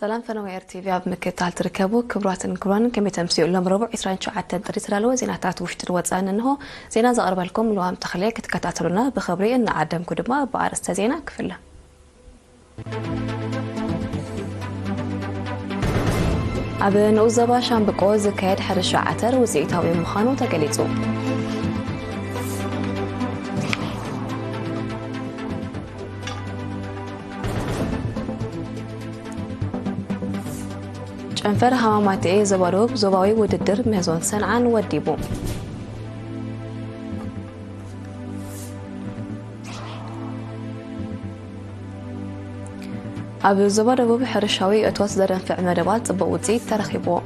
ሰላም ፈነወ ኤር ቲቪ ኣብ ምክትታል ትርከቡ ክቡራትን ክቡራንን፣ ከመይ ተምስዩ? ሎም ረቡዕ ዕስራን ትሽዓተን ጥሪ ዝተዳለወ ዜናታት ውሽጥን ወጻእን እንሆ። ዜና ዘቕርበልኩም ልዋም ተኽለ። ክትከታተሉና ብኽብሪ እናዓደምኩ ድማ ብኣርእስተ ዜና ክፍለ። ኣብ ንኡስ ዞባ ሻምብቆ ዝካየድ ሕርሻ ዓተር ውፅኢታዊ ምዃኑ ተገሊጹ። ጨንፈር ሃማማተኤ ዞባ ደቡብ ዞባዊ ውድድር ምህዞን ሰንዓን ወዲቡ። ኣብ ዞባ ደቡብ ሕርሻዊ እቶት ዘደንፍዕ መደባት ጽቡቕ ውጽኢት ተረኺብዎ።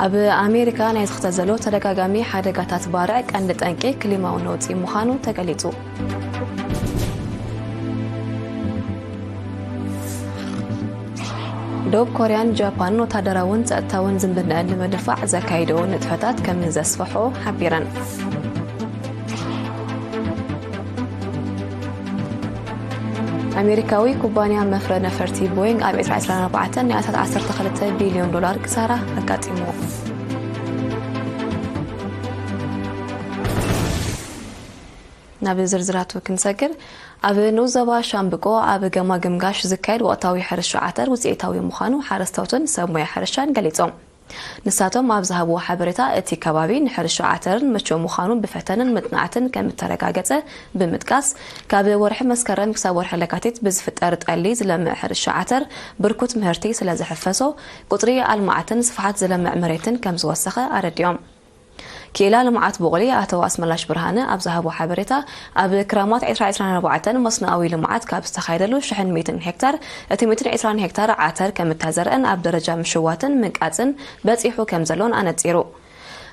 ኣብ ኣሜሪካ ናይ ዝኽተት ዘሎ ተደጋጋሚ ሓደጋታት ባርዕ ቀንዲ ጠንቂ ክሊማዊ ነውጺ ምዃኑ ተገሊጹ። ደቡብ ኮርያን ጃፓንን ወታደራውን ጸጥታውን ዝምድናኣን ንምድፋዕ ዘካይደኦ ንጥፈታት ከም ዘስፍሖ ሓቢረን። ኣሜሪካዊ ኩባንያ መፍረ ነፈርቲ ቦይንግ ኣብ ዕስራ ዕስራን ኣርባዕተን ናይ ኣስታት ዓሰርተ ክልተ ቢልዮን ዶላር ክሳራ ኣጋጢምዎ። ናብ ዝርዝራቱ ክንሰግር፣ ኣብ ንኡስ ዞባ ሻምብቆ ኣብ ገማግም ጋሽ ዝካየድ ወቕታዊ ሕርሻ ዓተር ውፅኢታዊ ምዃኑ ሓረስቶትን ሰብ ሞያ ሕርሻን ገሊጾም። ንሳቶም ኣብ ዝሃብዎ ሓበሬታ፣ እቲ ከባቢ ንሕርሻ ዓተርን ምቹእ ምዃኑ ብፈተንን ምጽናዕትን ከም እተረጋገጸ ብምጥቃስ፣ ካብ ወርሒ መስከረም ክሳብ ወርሒ ለካቲት ብዝፍጠር ጠሊ ዝለምዕ ሕርሻ ዓተር ብርኩት ምህርቲ ስለ ዝሕፈሶ፣ ቁጽሪ ኣልማዕትን ስፍሓት ዝለምዕ መሬትን ከም ዝወሰኸ ኣረዲኦም። ክኢላ ልምዓት ቡቕሊ ኣቶ ኣስመላሽ ብርሃነ ኣብ ዝሃቦ ሓበሬታ፣ ኣብ ክራማት ዕስራ ዕስራን ኣርባዕተን መስኖኣዊ ልምዓት ካብ ዝተኻየደሉ ሽሕን ሚእትን ሄክታር፣ እቲ ሚእትን ዕስራን ሄክታር ዓተር ከም እተዘርአን ኣብ ደረጃ ምሽዋትን ምንቃጽን በጺሑ ከም ዘሎን ኣነጺሩ።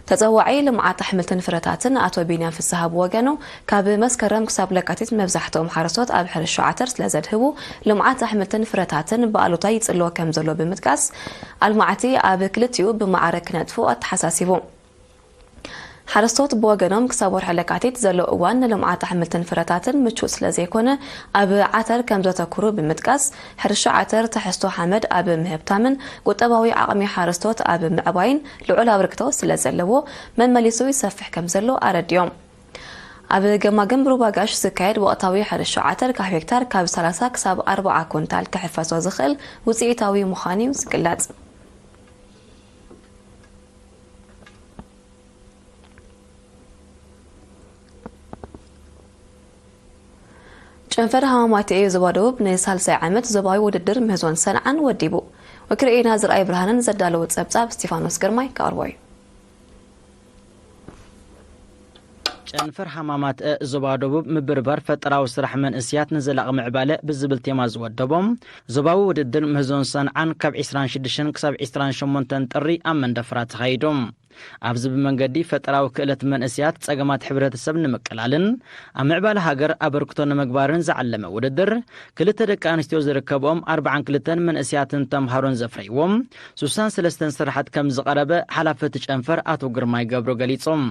ተጸዋዒ ልምዓት ኣሕምልትን ፍረታትን ኣቶ ቢንያም ፍስሃ ብወገኑ፣ ካብ መስከረም ክሳብ ለካቲት መብዛሕትኦም ሓረስቶት ኣብ ሕርሻ ዓተር ስለ ዘድህቡ፣ ልምዓት ኣሕምልትን ፍረታትን ብኣሉታ ይጽሎ ከም ዘሎ ብምጥቃስ፣ ኣልማዕቲ ኣብ ክልቲኡ ብማዕረ ክነጥፉ ኣተሓሳሲቡ። ሓረስቶት ብወገኖም፣ ክሳብ ወርሒ ለካቲት ዘሎ እዋን ንልምዓት ኣሕምልትን ፍረታትን ምቹእ ስለ ዘይኮነ፣ ኣብ ዓተር ከም ዘተኩሩ ብምጥቃስ፣ ሕርሻ ዓተር ትሕዝቶ ሓመድ ኣብ ምህብታምን ቁጠባዊ ዓቕሚ ሓረስቶት ኣብ ምዕባይን ልዑል ኣበርክቶ ስለ ዘለዎ፣ መመሊሱ ይሰፍሕ ከም ዘሎ ኣረዲኦም። ኣብ ገማግም ሩባ ጋሽ ዝካየድ ወቕታዊ ሕርሻ ዓተር፣ ካብ ሄክታር ካብ ሰላሳ ክሳብ ኣርባዓ ኩንታል ክሕፈሶ ዝኽእል ውፅኢታዊ ምዃኑ እዩ ዝግለጽ። ጨንፈር ሃማማተኤ ዞባ ደቡብ ንሳልሳይ ዓመት ዞባዊ ውድድር ምህዞን ሰንዓን ወዲቡ። ወኪልኤና ዝርኣይ ብርሃንን ዘዳለዎ ጸብጻብ እስቲፋኖስ ግርማይ ከቕርቦ እዩ። ጨንፈር ሃማማተኤ ዞባ ደቡብ ምብርባር ፈጠራዊ ስራሕ መንእስያት ንዘላቒ ምዕባለ ብዝብል ቴማ ዝወደቦም ዞባዊ ውድድር ምህዞን ሰንዓን ካብ ዕስራን ሽዱሽተን ክሳብ ዕስራን ሸሞንተን ጥሪ ኣብ መንደፈራ ተኻይዱ። ኣብዚ ብመንገዲ ፈጠራዊ ክእለት መንእስያት ጸገማት ሕብረተሰብ ንምቅላልን ኣብ ምዕባለ ሃገር ኣበርክቶ ንምግባርን ዝዓለመ ውድድር፣ ክልተ ደቂ ኣንስትዮ ዝርከብኦም ኣርባዓን ክልተን መንእስያትን ተምሃሮን ዘፍረይዎም ሱሳን ሰለስተን ስራሓት ከም ዝቐረበ ሓላፊ እቲ ጨንፈር ኣቶ ግርማይ ገብሩ ገሊጾም።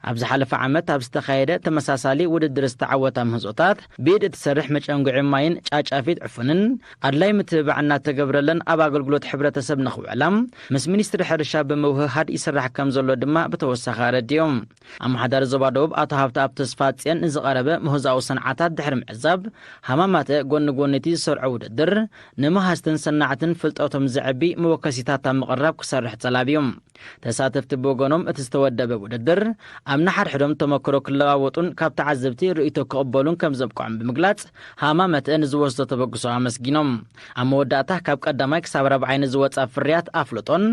ኣብ ዝሓለፈ ዓመት ኣብ ዝተኻየደ ተመሳሳሊ ውድድር ዝተዓወታ ምህዞታት፣ ብኢድ እትሰርሕ መጨንጉዒ ማይን ጫጫፊት ዕፉንን፣ ኣድላይ ምትብባዕ እናተገብረለን ኣብ ኣገልግሎት ሕብረተሰብ ንኽውዕላ ምስ ሚኒስትሪ ሕርሻ ብምውህሃድ ይስራሕ ከም ዘሎ ድማ ብተወሳኺ ኣረዲኦም። ኣመሓዳሪ ዞባ ደቡብ ኣቶ ሃብተኣብ ተስፋጽዮን ንዝቐረበ ምህዞኣዊ ሰንዓታት ድሕሪ ምዕዛብ፣ ሃማማተ ጎኒ ጎኒ እቲ ዝሰርዖ ውድድር፣ ንመሃዝትን ሰናዕትን ፍልጠቶም ዘዕቢ መወከሲታት ኣብ ምቕራብ ክሰርሕ ተላብዮም። ተሳተፍቲ ብወገኖም፣ እቲ ዝተወደበ ውድድር ኣብ ንሓድሕዶም ተመክሮ ክለዋወጡን ካብ ተዓዘብቲ ርእይቶ ክቕበሉን ከም ዘብቅዖም ብምግላጽ፣ ሃማመተ ንዝወስዶ ተበግሶ ኣመስጊኖም። ኣብ መወዳእታ፣ ካብ ቀዳማይ ክሳብ ራብዓይ ንዝወጻ ፍርያት ኣፍልጦን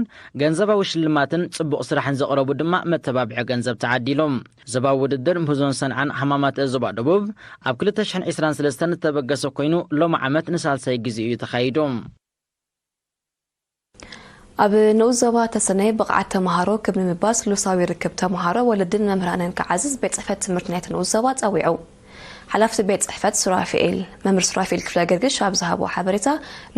ገንዘባዊ ሽልማትን ጽቡቕ ስራሕን ዘቕረቡ ድማ መተባብዒ ገንዘብ ተዓዲሎም። ዞባዊ ውድድር ምህዞን ሰንዓን ሃማማተ ዞባ ደቡብ ኣብ ክልተ ሽሕን ዕስራን ሰለስተን ዝተበገሰ ኮይኑ፣ ሎሚ ዓመት ንሳልሳይ ግዜ እዩ ተኻይዱ። ኣብ ንኡስ ዞባ ተሰነይ ብቕዓት ተምሃሮ ክብ ንምባል ስሉሳዊ ርክብ ተምሃሮ፣ ወለድን መምህራንን ክዓዝዝ ቤት ጽሕፈት ትምህርቲ ናይቲ ንኡስ ዞባ ጸዊዑ። ሓላፍቲ ቤት ጽሕፈት ሱራፊኤል መምህር ሱራፊኤል ክፍለ ገርግሽ ኣብ ዝሃቦ ሓበሬታ፣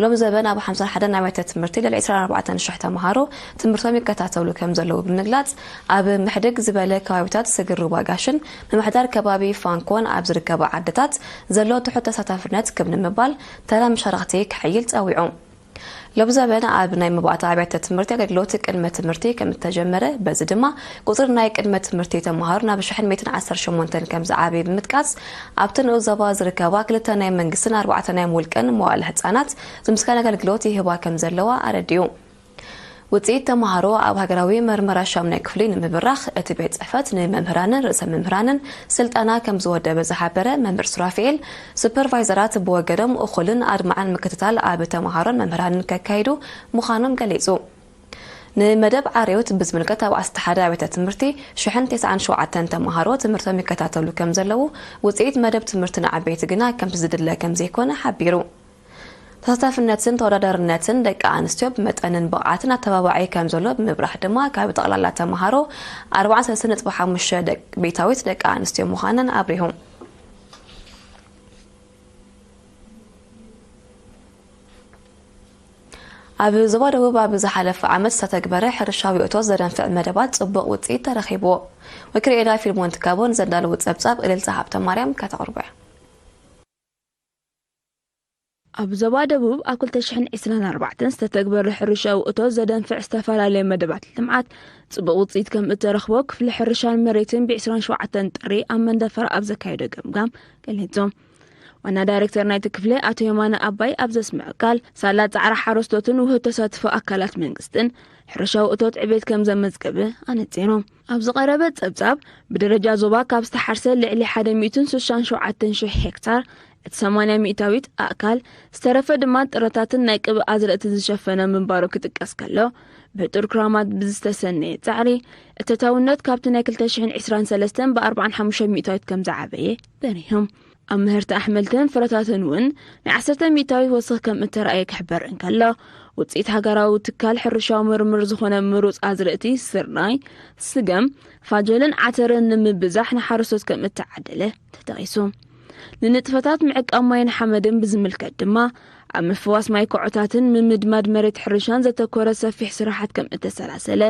ሎም ዘበን ኣብ ሓምሳን ሓደን ኣብያተ ትምህርቲ ልዕሊ ዕስራን ኣርባዕተን ሽሕ ተምሃሮ ትምህርቶም ይከታተሉ ከም ዘለዉ ብምግላጽ፣ ኣብ ምሕድግ ዝበለ ከባቢታት ስግር ሩባ ጋሽን ምምሕዳር ከባቢ ፋንኮን ኣብ ዝርከባ ዓድታት ዘሎ ትሑት ተሳታፍነት ክብ ንምባል ተራ መሻርኽቲ ክሕይል ጸዊዑ። ሎም ዘበን ኣብ ናይ መባእታ ኣብያተ ትምህርቲ ኣገልግሎት ቅድመ ትምህርቲ ከም እተጀመረ፣ በዚ ድማ ቁጽሪ ናይ ቅድመ ትምህርቲ ተምሃሮ ናብ ሽሕን ሚእትን ዓሰርተ ሸሞንተን ከም ዝዓበየ ብምጥቃስ፣ ኣብቲ ንኡስ ዞባ ዝርከባ ክልተ ናይ መንግስትን ኣርባዕተ ናይ ውልቅን መዋእለ ህጻናት ዝምስጋን ኣገልግሎት ይህባ ከም ዘለዋ ኣረዲኡ። ውጽኢት ተምሃሮ ኣብ ሃገራዊ መርመራ ሻምናይ ክፍሊ ንምብራኽ እቲ ቤት ጽሕፈት ንመምህራንን ርእሰ መምህራንን ስልጠና ከም ዝወደበ ዝሓበረ መምህር ሱራፊኤል፣ ሱፐርቫይዘራት ብወገኖም እኹልን ኣድማዕን ምክትታል ኣብ ተምሃሮን መምህራንን ከካይዱ ምዃኖም ገሊጹ። ንመደብ ዓርዮት ብዝምልከት ኣብ ዓሰርተ ሓደ ኣብያተ ትምህርቲ ሽሕን ተስዓን ሸውዓተን ተምሃሮ ትምህርቶም ይከታተሉ ከም ዘለዉ፣ ውጽኢት መደብ ትምህርቲ ንዓበይቲ ግና ከምቲ ዝድለ ከም ዘይኮነ ሓቢሩ። ተሳታፍነትን ተወዳዳርነትን ደቂ ኣንስትዮ ብመጠንን ብቕዓትን ኣተባባዒ ከም ዘሎ ብምብራህ ድማ፣ ካብ ጠቕላላ ተምሃሮ ኣርባዓን ሰለስተን ነጥቢ ሓሙሽተ ደቂ ቤታዊት ደቂ ኣንስትዮ ምዃነን ኣብሪሁ። ኣብ ዞባ ደቡብ ኣብ ዝሓለፈ ዓመት ዝተተግበረ ሕርሻዊ እቶት ዘደንፍዕ መደባት ጽቡቕ ውጽኢት ተረኺብዎ። ወኪል ኤዳ ፊልሞን ትካቦ ንዘዳለዎ ጸብጻብ እልልታ ሃብተ ማርያም ከተቕርቦ እያ። ኣብ ዞባ ደቡብ ኣብ ክልተ ሽሕን ዕስራን ኣርባዕተን ዝተተግበረ ሕርሻዊ እቶት ዘደንፍዕ ዝተፈላለዩ መደባት ልምዓት ጽቡቕ ውጽኢት ከም እተረኽቦ ክፍሊ ሕርሻን መሬትን ብ ዕስራን ሸውዓተን ጥሪ ኣብ መንደፈራ ኣብ ዘካየዶ ገምጋም ገሊጹ። ዋና ዳይሬክተር ናይቲ ክፍሊ ኣቶ የማነ ኣባይ ኣብ ዘስምዖ ቃል፣ ሳላ ጻዕሪ ሓረስቶትን ውህድ ተሳትፎ ኣካላት መንግስትን ሕርሻዊ እቶት ዕቤት ከም ዘመዝገበ ኣነጺሩ። ኣብ ዝቐረበ ጸብጻብ፣ ብደረጃ ዞባ ካብ ዝተሓርሰ ልዕሊ ሓደ ሚእትን ስሳን ሸውዓተን ሽሕ ሄክታር፣ እቲ ሰማንያ ሚእታዊት ኣእካል፣ ዝተረፈ ድማ ጥረታትን ናይ ቅብእ ኣዝርእቲ ዝሸፈነ ምንባሩ ክጥቀስ ከሎ፣ ብሕጡር ክራማት ብዝተሰነየ ጻዕሪ፣ እተታውነት ካብቲ ናይ ክልተ ሽሕን ዕስራን ሰለስተን ብ ኣርባዓን ሓሙሽተ ሚእታዊት ከም ዝዓበየ በሪሆም። ኣብ ምህርቲ ኣሕምልትን ፍረታትን እውን ናይ ዓሰርተ ሚእታዊት ወሰኽ ከም እተራእየ ክሕበር እንከሎ፣ ውጽኢት ሃገራዊ ትካል ሕርሻዊ ምርምር ዝኾነ ምሩጽ ኣዝርእቲ ስርናይ፣ ስገም፣ ፋጀልን ዓተርን ንምብዛሕ ንሓረስቶት ከም እተዓደለ ተጠቒሱ። ንንጥፈታት ምዕቃብ ማይን ሓመድን ብዝምልከት ድማ፣ ኣብ ምፍዋስ ማይ ኮዖታትን ምምድማድ መሬት ሕርሻን ዘተኮረ ሰፊሕ ስራሓት ከም እተሰላሰለ፣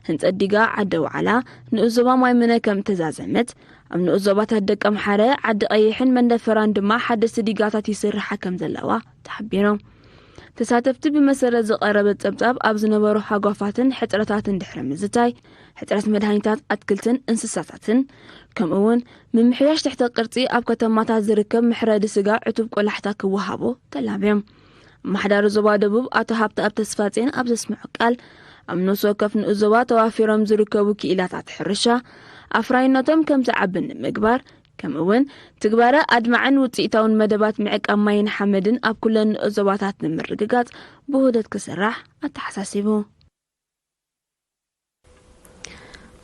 ህንጸት ዲጋ ዓዲ ዋዕላ ንኡስ ዞባ ማይ ምነ ከም እተዛዘመት፣ ኣብ ንኡስ ዞባታት ደቀምሓረ፣ ዓዲ ቀይሕን መንደፈራን ድማ ሓደስቲ ዲጋታት ይስርሓ ከም ዘለዋ ተሓቢሩ። ተሳተፍቲ ብመሰረት ዝቐረበ ጸብጻብ ኣብ ዝነበሩ ሃጓፋትን ሕጽረታትን ድሕሪ ምዝታይ፣ ሕጽረት መድሃኒታት ኣትክልትን እንስሳታትን፣ ከምኡ እውን ምምሕያሽ ትሕተ ቅርጺ ኣብ ከተማታት ዝርከብ መሕረዲ ስጋ ዕቱብ ቆላሕታ ክወሃቦ ተላብዮም። ኣመሓዳሪ ዞባ ደቡብ ኣቶ ሃብተኣብ ተስፋጽዮን ኣብ ዘስምዖ ቃል፣ ኣብ ነፍሲ ወከፍ ንኡስ ዞባ ተዋፊሮም ዝርከቡ ክኢላታት ሕርሻ ኣፍራይነቶም ከም ዝዓቢ ንምግባር፣ ከምኡ እውን ትግባረ ኣድማዕን ውጽኢታውን መደባት ምዕቃብ ማይን ሓመድን ኣብ ኩለን ንኡስ ዞባታት ንምርግጋጽ ብውህደት ክስራሕ ኣተሓሳሲቡ።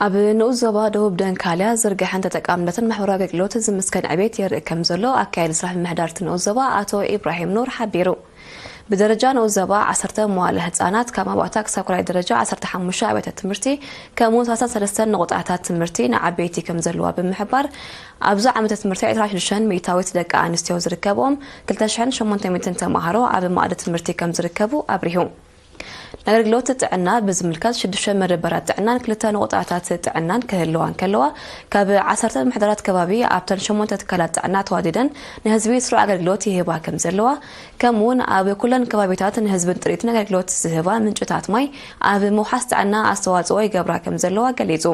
ኣብ ንኡስ ዞባ ደቡብ ደንካልያ ዝርግሐን ተጠቃምነትን ማሕበራዊ ኣገልግሎት ዝምስገን ዕቤት የርኢ ከም ዘሎ ኣካያዲ ስራሕ ምምሕዳር እቲ ንኡስ ዞባ ኣቶ ኢብራሂም ኑር ሓቢሩ። ብደረጃ ንኡስ ዞባ ዓሰርተ መዋእለ ህጻናት ካብ መባእታ ክሳብ ካልኣይ ደረጃ ዓሰርተ ሓሙሽተ ኣብያተ ትምህርቲ፣ ከምኡ እውን ሰላሳ ሰለስተ ንቑጣታት ትምህርቲ ንዓበይቲ ከም ዘለዋ ብምሕባር፣ ኣብዚ ዓመተ ትምህርቲ ዕስራን ሽዱሽተን ሚእታዊት ደቂ ኣንስትዮ ዝርከብኦም ክልተ ሽሕን ሸሞንተ ሚእትን ተማሃሮ ኣብ መኣዲ ትምህርቲ ከም ዝርከቡ ኣብሪሁ። ንኣገልግሎት ጥዕና ብዝምልከት ሽዱሽተ መደበራት ጥዕናን ክልተ ንቑጣታት ጥዕናን ክህልዋ እንከለዋ፣ ካብ ዓሰርተ ምምሕዳራት ከባቢ ኣብተን ሸሞንተ ትካላት ጥዕና ተዋዲደን ንህዝቢ ስሩዕ ኣገልግሎት ይህባ ከም ዘለዋ፣ ከምኡ እውን ኣብ ኩለን ከባቢታት ንህዝብን ጥሪትን ኣገልግሎት ዝህባ ምንጭታት ማይ ኣብ ምውሓስ ጥዕና ኣስተዋፅኦ ይገብራ ከም ዘለዋ ገሊፁ።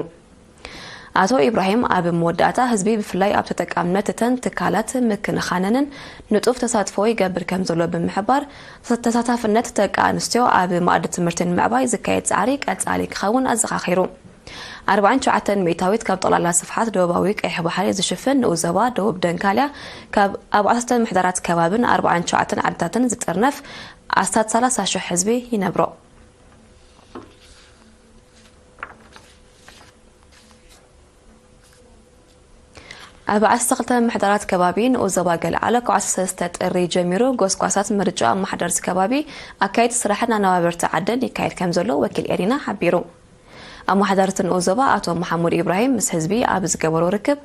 ኣቶ ኢብራሂም ኣብ መወዳእታ፣ ህዝቢ ብፍላይ ኣብ ተጠቃምነት እተን ትካላት ምክንኻነንን ንጡፍ ተሳትፎ ይገብር ከም ዘሎ ብምሕባር፣ ተሳታፍነት ደቂ ኣንስትዮ ኣብ መኣዲ ትምህርቲ ንምዕባይ ዝካየድ ጻዕሪ ቀጻሊ ክኸውን ኣዘኻኺሩ። ኣርባዓን ትሽዓተን ሚእታዊት ካብ ጠቕላላ ስፍሓት ደቡባዊ ቀይሕ ባሕሪ ዝሽፍን ንኡስ ዞባ ደቡብ ደንካልያ፣ ካብ ኣብ ዓሰርተ ምሕደራት ከባብን ኣርባዓን ትሽዓተን ዓድታትን ዝጥርነፍ ኣስታት ሰላሳ ሽሕ ህዝቢ ይነብሮ። ኣብ ዓሰርተ ክልተ ምሕደራት ከባቢ ንኡስ ዞባ ገለዓሎ ካብ ዓሰርተ ሰለስተ ጥሪ ጀሚሩ ጎስጓሳት ምርጫ ኣመሓደርቲ ከባቢ ኣካየድቲ ስራሕን ኣነባበርቲ ዓድን ይካየድ ከም ዘሎ ወኪል ኤሪና ሓቢሩ። ኣመሓዳሪ እቲ ንኡስ ዞባ ኣቶ መሓሙድ ኢብራሂም ምስ ህዝቢ ኣብ ዝገበሮ ርክብ፣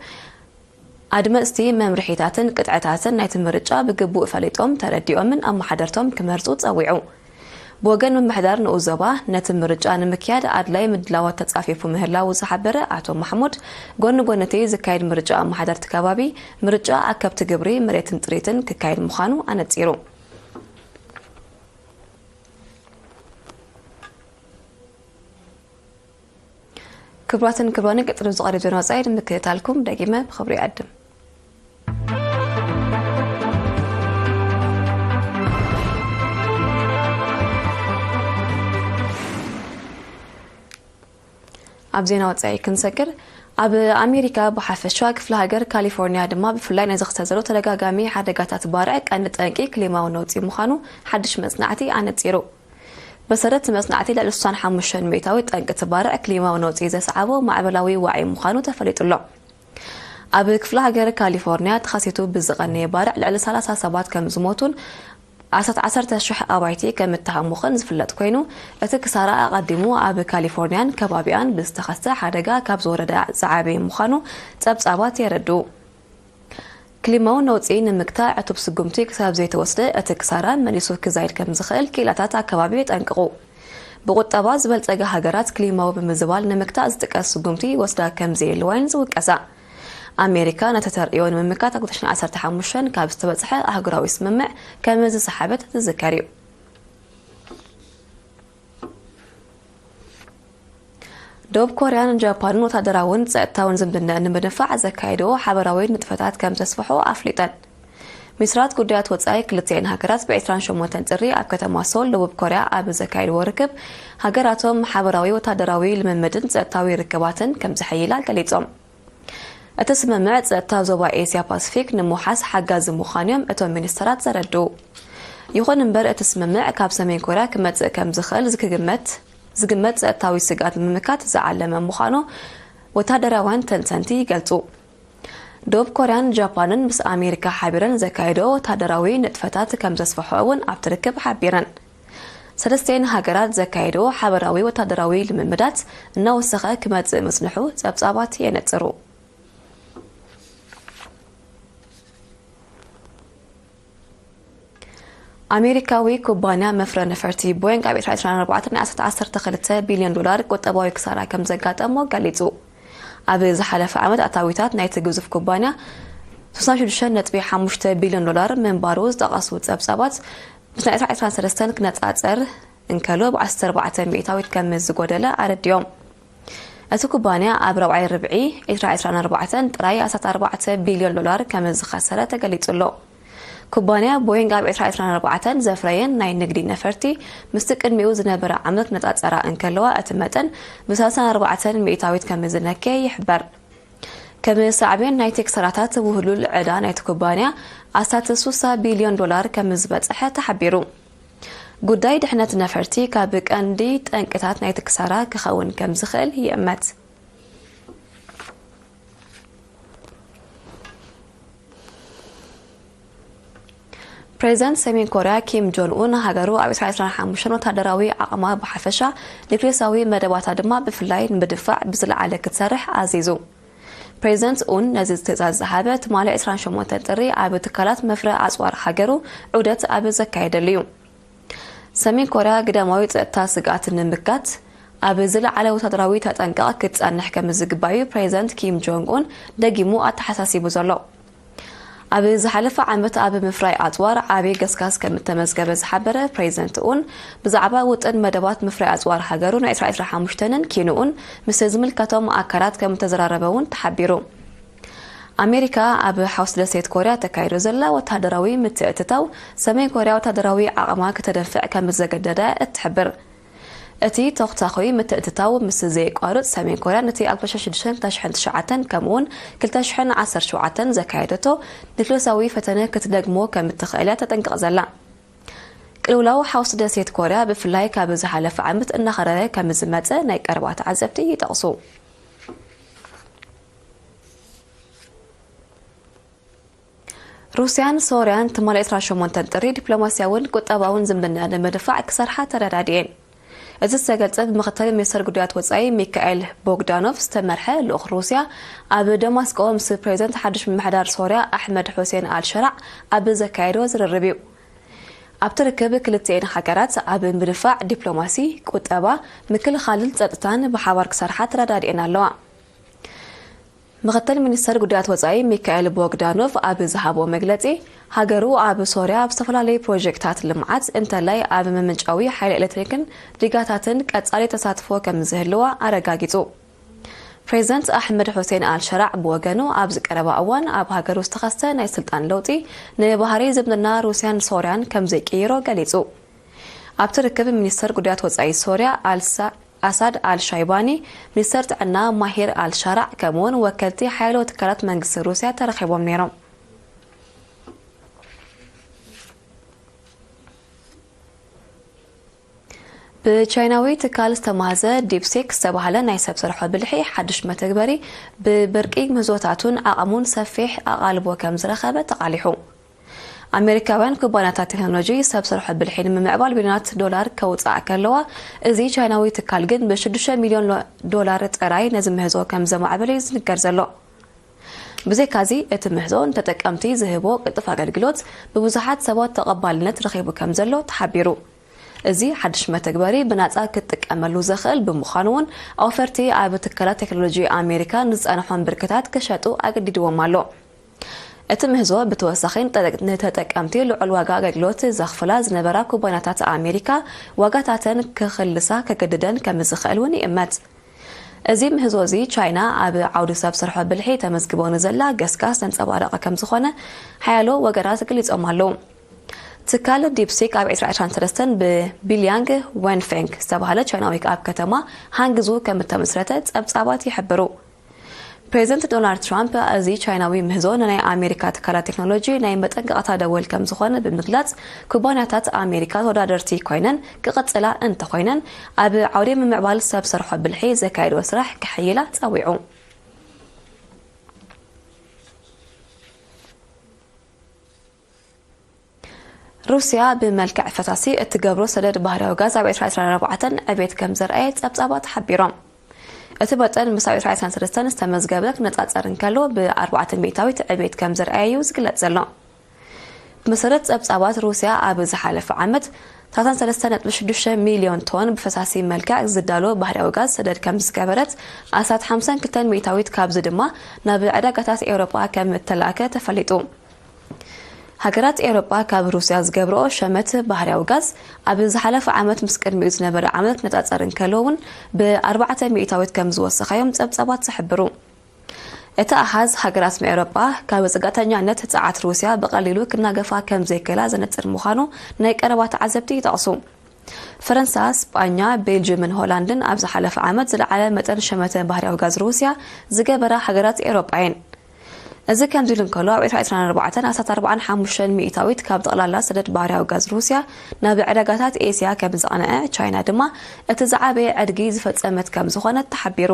ኣድመፅቲ መምርሒታትን ቅጥዕታትን ናይቲ ምርጫ ብግቡእ ፈሊጦም ተረዲኦምን ኣመሓደርቶም ክመርፁ ፀዊዑ። ብወገን ምምሕዳር ንኡስ ዞባ ነቲ ምርጫ ንምክያድ ኣድላይ ምድላዋት ተፃፊፉ ምህላዉ ዝሓበረ ኣቶ ማሕሙድ፣ ጎኒ ጎኒ እቲ ዝካየድ ምርጫ ኣመሓደርቲ ከባቢ ምርጫ ኣከብቲ ግብሪ መሬትን ጥሪትን ክካየድ ምዃኑ ኣነፂሩ። ክቡራትን ክቡራንን ቀፂሉ ዝቐርብ ዜና ወፃኢ ንምክትታልኩም ደጊመ ብኽብሪ ይዕድም። ኣብ ዜና ወፃኢ ክንሰግር፣ ኣብ ኣሜሪካ ብሓፈሻ ክፍለ ሃገር ካሊፎርኒያ ድማ ብፍላይ ነዚ ክስተት ዘሎ ተደጋጋሚ ሓደጋታት ባርዕ ቀንዲ ጠንቂ ክሊማዊ ነውፂ ምዃኑ ሓድሽ መፅናዕቲ ኣነፂሩ። መሰረት መፅናዕቲ ልዕሊ ስሳን ሓሙሽተን ሚእታዊ ጠንቂ እቲ ባርዕ ክሊማዊ ነውፂ ዘስዓቦ ማዕበላዊ ዋዒ ምዃኑ ተፈሊጡ ኣሎ። ኣብ ክፍለ ሃገር ካሊፎርኒያ ተኸሲቱ ብዝቐነየ ባርዕ ልዕሊ ሰላሳ ሰባት ከም ዝሞቱን ኣስታት ዓሰርተ ሽሕ ኣባይቲ ከም እተሃሙኽን ዝፍለጥ ኮይኑ፣ እቲ ክሳራ ኣቐዲሙ ኣብ ካሊፎርኒያን ከባቢኣን ብዝተኸስተ ሓደጋ ካብ ዝወረደ ዝዓበየ ምዃኑ ጸብጻባት የረድኡ። ክሊማዊ ነውጺ ንምግታእ ዕቱብ ስጉምቲ ክሳብ ዘይተወስደ፣ እቲ ክሳራ መሊሱ ክዛይድ ከም ዝኽእል ክኢላታት ኣከባቢ የጠንቅቑ። ብቁጠባ ዝበልጸጋ ሃገራት ክሊማዊ ብምዝባል ንምግታእ ዝጥቀስ ስጉምቲ ይወስዳ ከም ዘየለዋን ዝውቀሳ። ኣሜሪካ ነቲ ተርእዮ ንምምካት ኣብ ክልተ ሽሕን ዓሰርተ ሓሙሽተን ካብ ዝተበጽሐ ኣህጉራዊ ስምምዕ ከም ዝሰሓበት ዝዝከር እዩ። ደቡብ ኮርያን ጃፓንን ወታደራውን ጸጥታውን ዝምድና ንምድንፋዕ ዘካየድዎ ሓበራዊ ንጥፈታት ከም ዘስፍሖ ኣፍሊጠን። ሚኒስትራት ጉዳያት ወጻኢ ክልቲኤን ሃገራት ብ ዕስራን ሸሞንተን ጥሪ ኣብ ከተማ ሶል ደቡብ ኮርያ ኣብ ዘካየድዎ ርክብ፣ ሃገራቶም ሓበራዊ ወታደራዊ ልምምድን ጸጥታዊ ርክባትን ከም ዘሐይላ ገሊጾም። እቲ ስምምዕ ጸጥታ ዞባ ኤስያ ፓሲፊክ ንምውሓስ ሓጋዚ ምዃኑ እዮም እቶም ሚኒስተራት ዘረድኡ። ይኹን እምበር፣ እቲ ስምምዕ ካብ ሰሜን ኮርያ ክመጽእ ከም ዝኽእል ዝክግመት-፣ ዝግመት ጸጥታዊ ስግኣት ንምምካት ዝዓለመ ምዃኑ ወታደራውያን ተንተንቲ ይገልጹ። ደቡብ ኮርያን ጃፓንን ምስ ኣሜሪካ ሓቢረን ዘካየዶ ወታደራዊ ንጥፈታት ከም ዘስፍሖ እውን ኣብቲ ርክብ ሓቢረን። ሰለስቲኤን ሃገራት ዘካየዶ ሓበራዊ ወታደራዊ ልምምዳት እናወሰኸ ክመጽእ ምጽንሑ ጸብጻባት የነጽሩ። ኣሜሪካዊ ኩባንያ መፍረ ነፈርቲ ቦይንግ ኣብ ኤርትራ ዕስራን ኣርባዕተን ናይ ኣስታት ዓሰርተ ክልተ ቢልዮን ዶላር ቁጠባዊ ክሳራ ከም ዘጋጠሞ ገሊጹ። ኣብ ዝሓለፈ ዓመት ኣታዊታት ናይቲ ግዙፍ ኩባንያ ስሳን ሽዱሽተን ነጥቢ ሓሙሽተ ቢልዮን ዶላር ምንባሩ ዝጠቐሱ ጸብጻባት፣ ምስ ናይ ዕስራ ዕስራን ሰለስተን ክነጻጸር እንከሎ፣ ብ ዓሰርተ ኣርባዕተ ሚእታዊት ከም ዝጎደለ ኣረዲኦም። እቲ ኩባንያ ኣብ ራብዓይ ርብዒ ዕስራ ዕስራን ኣርባዕተን ጥራይ ኣስታት ኣርባዕተ ቢልዮን ዶላር ከም ዝኸሰረ ተገሊጹ ኣሎ። ኩባንያ ቦይንግ ኣብ ዕስራ ዕስራን ኣርባዕተን ዘፍረየን ናይ ንግዲ ነፈርቲ፣ ምስቲ ቅድሚኡ ዝነበረ ዓመት ክነጻጸራ እንከለዋ፣ እቲ መጠን ብ ሰላሳን ኣርባዕተን ሚእታዊት ከም ዝነከየ ይሕበር። ከም ሳዕቤን ናይቲ ክሳራታት፣ ውህሉል ዕዳ ናይቲ ኩባንያ ኣስታት ስሳ ቢልዮን ዶላር ከም ዝበጽሐ ተሓቢሩ። ጉዳይ ድሕነት ነፈርቲ ካብ ቀንዲ ጠንቅታት ናይቲ ክሳራ ክኸውን ከም ዝኽእል ይእመት። ፕሬዚደንት ሰሜን ኮርያ ኪም ጆን ኡን፣ ሃገሩ ኣብ ዕስራን ዕስራን ሓሙሽተን ወታደራዊ ዓቕማ ብሓፈሻ፣ ኒውክሌሳዊ መደባታ ድማ ብፍላይ ንምድፋዕ ብዝለዓለ ክትሰርሕ ኣዚዙ። ፕሬዚደንት ኡን ነዚ ትእዛዝ ዝሃበ ትማሊ ዕስራን ሸሞንተን ጥሪ ኣብ ትካላት መፍረ ኣጽዋር ሃገሩ ዑደት ኣብ ዘካየደሉ እዩ። ሰሜን ኮርያ ግዳማዊ ጸጥታ ስግኣት ንምምካት ኣብ ዝለዓለ ወታደራዊ ተጠንቀቕ ክትጸንሕ ከም ዝግባእ እዩ ፕሬዚደንት ኪም ጆንግ ኡን ደጊሙ ኣተሓሳሲቡ ዘሎ። ኣብ ዝሓለፈ ዓመት ኣብ ምፍራይ ኣጽዋር ዓቢ ገስጋስ ከም እተመዝገበ ዝሓበረ ፕሬዚደንት ኡን፣ ብዛዕባ ውጥን መደባት ምፍራይ ኣጽዋር ሃገሩ ናይ ዕስራን ዕስራን ሓሙሽተንን ኪንኡን ምስ ዝምልከቶም ኣካላት ከም እተዘራረበ እውን ተሓቢሩ። ኣሜሪካ ኣብ ሓውሲ ደሴት ኮርያ ተካይዶ ዘላ ወታደራዊ ምትእትታው፣ ሰሜን ኮርያ ወታደራዊ ዓቕማ ከተደንፍዕ ከም ዘገደደ እትሕብር። እቲ ተኹታኹይ ምትእትታው ምስ ዘየቋርጽ፣ ሰሜን ኮርያ ነቲ ኣብ ክልተ ሽሕን ሽዱሽተን ክልተ ሽሕን ትሽዓተን ከምኡውን ክልተ ሽሕን ዓሰርተ ሸውዓተን ዘካየደቶ ኒውክሌሳዊ ፈተነ ክትደግሞ ከም እትኽእል እያ ተጠንቅቕ ዘላ። ቅልውላው ሓውሲ ደሴት ኮርያ፣ ብፍላይ ካብ ዝሓለፈ ዓመት እናኸረረ ከም ዝመጸ ናይ ቀረባ ተዓዘብቲ ይጠቕሱ። ሩስያን ሶርያን ትማሊ ዕስራን ሸሞንተን ጥሪ ዲፕሎማስያውን ቁጠባውን ዝምድና ንምድፋዕ ክሰርሓ ተረዳዲኤን። እዚ ዝተገልጸ ብምኽትል ሚኒስተር ጉዳያት ወጻኢ ሚካኤል ቦግዳኖቭ ዝተመርሐ ልኡኽ ሩስያ ኣብ ደማስቆ ምስ ፕሬዚደንት ሓድሽ ምምሕዳር ሶርያ ኣሕመድ ሑሴን ኣልሸራዕ ኣብ ዘካየዶ ዝርርብ እዩ። ኣብቲ ርክብ ክልቲኤን ሃገራት ኣብ ምድንፋዕ፣ ዲፕሎማሲ፣ ቁጠባ፣ ምክልኻልን ጸጥታን ብሓባር ክሰርሓ ተረዳዲኤን ኣለዋ። ምኽትል ሚኒስተር ጉዳያት ወጻኢ ሚካኤል ቦግዳኖቭ ኣብ ዝሃቦ መግለጺ፣ ሃገሩ ኣብ ሶርያ ኣብ ዝተፈላለዩ ፕሮጀክታት ልምዓት እንተላይ ኣብ ምምንጫዊ ሓይሊ ኤሌክትሪክን ዲጋታትን ቀጻሊ ተሳትፎ ከም ዝህልዋ ኣረጋጊጹ። ፕሬዚደንት ኣሕመድ ሑሴን ኣልሸራዕ ብወገኑ ኣብዚ ቀረባ እዋን ኣብ ሃገሩ ዝተኸስተ ናይ ስልጣን ለውጢ ንባህሪ ዝምድና ሩስያን ሶርያን ከም ዘይቅይሮ ገሊጹ። ኣብቲ ርክብ ሚኒስተር ጉዳያት ወጻኢ ሶርያ ኣልሳ ኣሳድ ኣልሻይባኒ፣ ሚኒስተር ጥዕና ማሂር ኣልሻራዕ ከምኡውን ወከልቲ ሓያሎ ትካላት መንግስቲ ሩስያ ተረኺቦም ነይሮም። ብቻይናዊ ትካል ዝተማህዘ ዲፕሲክ ዝተባህለ ናይ ሰብ ሰርሖ ብልሒ ሓድሽ መተግበሪ ብብርቂ ምህዞታቱን ዓቐሙን ሰፊሕ ኣቓልቦ ከም ዝረኸበ ተቓሊሑ። ኣሜሪካውያን ኩባንያታት ቴክኖሎጂ ሰብ ሰርሖ ብልሒ ንምምዕባል ቢልዮናት ዶላር ከውፅኣ ከለዋ፣ እዚ ቻይናዊ ትካል ግን ብ ሽዱሽተ ሚልዮን ሎ- ዶላር ጥራይ ነዚ ምህዞ ከም ዘማዕበለ እዩ ዝንገር ዘሎ። ብዘይካዚ እቲ ምህዞ ንተጠቀምቲ ዝህቦ ቅልጡፍ ኣገልግሎት ብብዙሓት ሰባት ተቐባልነት ረኺቡ ከም ዘሎ ተሓቢሩ። እዚ ሓድሽ መተግበሪ ብናጻ ክትጥቀመሉ ዘኽእል ብምዃኑ እውን ኣውፈርቲ ኣብ ትካላት ቴክኖሎጂ ኣሜሪካ ንዝጸንሖም ብርክታት ክሸጡ ኣገዲድዎም ኣሎ። እቲ ምህዞ ብተወሳኺ ንጠ- ንተጠቀምቲ ልዑል ዋጋ ኣገልግሎት ዘኽፍላ ዝነበራ ኩባንያታት ኣሜሪካ ዋጋታተን ክኽልሳ ከገድደን ከም ዝኽእል እውን ይእመት። እዚ ምህዞ እዚ ቻይና ኣብ ዓውዲ ሰብ ሰርሖ ብልሒ ተመዝግቦ ንዘላ ገስጋስ ዘንጸባረቐ ከም ዝኾነ ሓያሎ ወገናት ገሊጾም ኣለዉ። ትካል ዲፕሲክ ኣብ ዕስራ ዕስራን ሰለስተን ብቢልያንግ ወንፌንግ ዝተባህለ ቻይናዊ ኣብ ከተማ ሃንግዙ ከም እተመስረተ ጸብጻባት ይሕብሩ። ፕሬዚደንት ዶናልድ ትራምፕ እዚ ቻይናዊ ምህዞ ንናይ ኣሜሪካ ትካላት ቴክኖሎጂ ናይ መጠንቀቕታ ደወል ከም ዝኾነ ብምግላጽ፣ ኩባንያታት ኣሜሪካ ተወዳደርቲ ኮይነን ክቕጽላ እንተኾይነን ኣብ ዓውዲ ምምዕባል ሰብ ሰርሖ ብልሒ ዘካየድዎ ስራሕ ከሐይላ ጸዊዑ። ሩስያ ብመልክዕ ፈሳሲ እትገብሮ ሰደድ ባህርያዊ ጋዝ ኣብ ዕስራ ዕስራን ኣርባዕተን ዕቤት ከም ዘርኣየ ጸብጻባት ሓቢሮም። እቲ መጠን ምስ ኣብ ዕስራ ዕስራን ሰለስተን ዝተመዝገበ ክነጻጸር እንከሎ ብ ኣርባዕተ ሚእታዊት ዕቤት ከም ዘርኣየ እዩ ዝግለጽ ዘሎ። ብመሰረት ጸብጻባት ሩስያ ኣብ ዝሓለፈ ዓመት ሰላሳን ሰለስተን ነጥቢ ሽዱሽተ ሚልዮን ቶን ብፈሳሲ መልክዕ ዝዳሎ ባህርያዊ ጋዝ ሰደድ ከም ዝገበረት ኣስታት ሓምሳን ክልተን ሚእታዊት ካብዚ ድማ ናብ ዕዳጋታት ኤውሮጳ ከም እተላእከ ተፈሊጡ። ሃገራት ኤውሮጳ ካብ ሩስያ ዝገብርኦ ሸመት ባህርያዊ ጋዝ ኣብ ዝሓለፈ ዓመት ምስ ቅድሚኡ ዝነበረ ዓመት ክነጻጸር እንከሎ እውን ብኣርባዕተ ሚእታዊት ከም ዝወሰኸ እዮም ጸብጻባት ዝሕብሩ። እቲ ኣሃዝ ሃገራት ኤውሮጳ ካብ ጽግዕተኛነት ጸዓት ሩስያ ብቐሊሉ ክናገፋ ከም ዘይክእላ ዘነጽር ምዃኑ ናይ ቀረባ ተዓዘብቲ ይጠቕሱ። ፈረንሳ፣ ስጳኛ፣ ቤልጅየምን ሆላንድን ኣብ ዝሓለፈ ዓመት ዝለዓለ መጠን ሸመተ ባህርያዊ ጋዝ ሩስያ ዝገበራ ሃገራት ኤውሮጳ እየን። እዚ ከምዚ ኢሉ እንከሎ፣ ኣብ ዕስራ ዕስራን ኣርባዕተን ኣስታት ኣርባዓን ሓሙሽተን ሚእታዊት ካብ ጠቕላላ ሰደድ ባህርያዊ ጋዝ ሩስያ ናብ ዕዳጋታት ኤስያ ከም ዘቕንዐ፣ ቻይና ድማ እቲ ዝዓበየ ዕድጊ ዝፈጸመት ከም ዝኾነት ተሓቢሩ።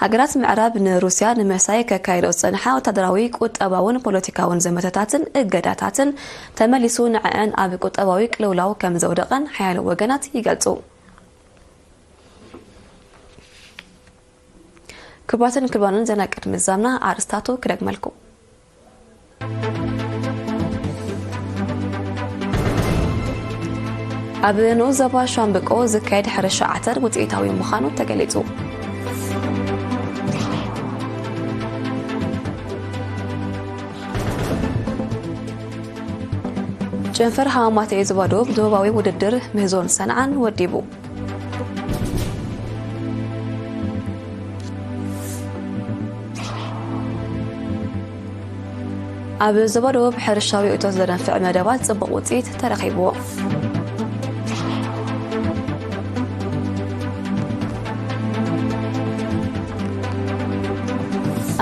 ሃገራት ምዕራብ ንሩስያ ንምሕሳይ ከካይዶ ዝጸንሓ ወታደራዊ፣ ቁጠባውን ፖለቲካውን ዘመተታትን እገዳታትን ተመሊሱ ንዐአን ኣብ ቁጠባዊ ቅልውላው ከም ዘውደቐን ሓያሎ ወገናት ይገልጹ። ክቡራትን ክቡራንን ዜና ቅድሚ ምዛምና ኣርእስታቱ ክደግመልኩም። ኣብ ንኡስ ዞባ ሻምብቆ ዝካየድ ሕርሻ ዓተር ውፅኢታዊ ምዃኑ ተገሊጹ። ጨንፈር ሃማማተኤ ዞባ ደቡብ ዞባዊ ውድድር ምህዞን ሰንዓን ወዲቡ። ኣብ ዞባ ደቡብ ሕርሻዊ እቶት ዘደንፍዕ መደባት ጽቡቕ ውጽኢት ተረኺብዎ።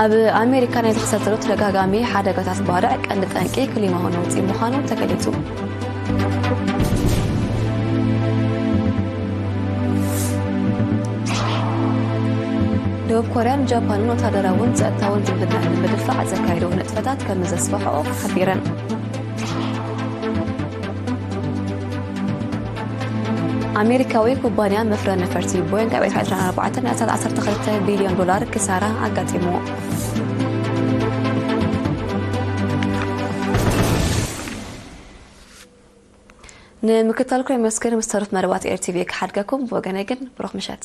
ኣብ ኣሜሪካ ናይ ዝተኸሰተሉ ተደጋጋሚ ሓደጋታት ባርዕ ቀንዲ ጠንቂ ክሊማዊ ነውጺ ምዃኑ ተገሊጹ። ደቡብ ኮርያን ጃፓንን ወታደራውን ጸጥታውን ዝምድና ንምድፋዕ ዘካየደኦ ንጥፈታት ከም ዘስፋሕኦ ሓቢረን። ኣሜሪካዊ ኩባንያ መፍረ ነፈርቲ ቦይንግ ኣብ ኤርትራ ዕስራን ኣርባዕተን ነጥቢ ዓሰርተ ክልተ ቢልዮን ዶላር ክሳራ ኣጋጢሙ። ንምክትታልኩም የመስግን። ምስ ተረፍ መደባት ኤር ቲቪ ክሓድገኩም። ብወገነይ ግን ብሩኽ ምሸት።